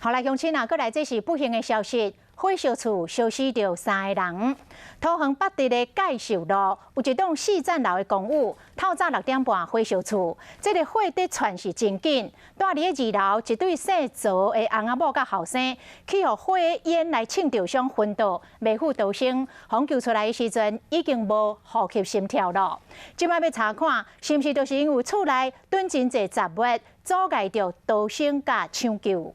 好來，鄉親啊，閣來這是不幸的消息，火燒厝燒死著三个人。桃園北直的介壽路有一棟四層樓的公寓，透早6點半火燒厝，這个火佇竄是真緊。蹛佇咧二樓一對姓曹的翁仔某佮後生，去予火煙來嗆著傷昏倒，未赴逃生。予救出來的時陣已經無呼吸心跳了。這擺欲查看，是毋是就是因為厝內囤真濟雜物，阻礙著逃生佮搶救。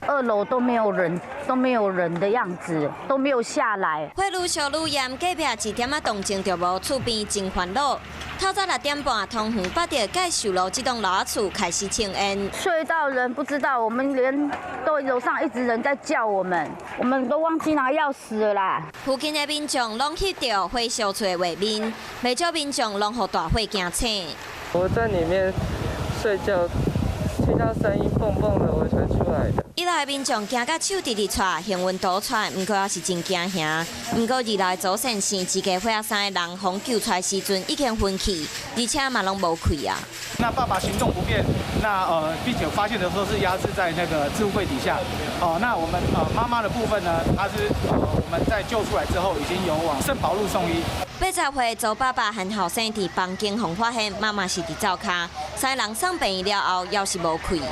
二樓都沒有人，都沒有人的樣子，都沒有下來。火愈燒愈嚴，隔壁一點仔動靜就無，厝邊真煩惱。透早6點半，桃園北直介壽路這棟樓仔厝開始青煙。睡到人不知道，我們連都樓上一直人在叫我們，我們都忘記拿鑰匙了啦。附近的民眾攏翕著火燒厝的畫面，袂少民眾攏予大火驚醒。我在裡面睡覺，聽到聲音蹦蹦的，我才出來的。一樓的民眾驚甲手直直掣，幸運逃出，毋過也是真驚嚇。毋過二樓的祖先生一家伙仔三个人，予救出來時陣已經昏去，而且嘛攏無氣啊。那爸爸行動不便，那並且發現的時候是壓制在那個置物櫃底下。哦，那我們媽媽的部分呢，她是我們在救出來之後已經有往聖保祿送醫。80歲周爸爸和後生佇房間予發現，媽媽是佇灶跤，三个人送病院了後，猶是無氣。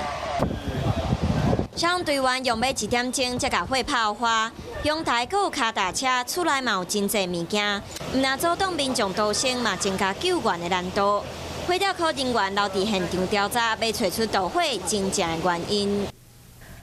消防隊員用欲一點鐘才共火拍花，陽台閣有跤踏車，厝內嘛有真濟物件，毋但阻擋民眾逃生，嘛增加救援的難度。火調科人員留佇現場調查，欲揣出導火真正的原因。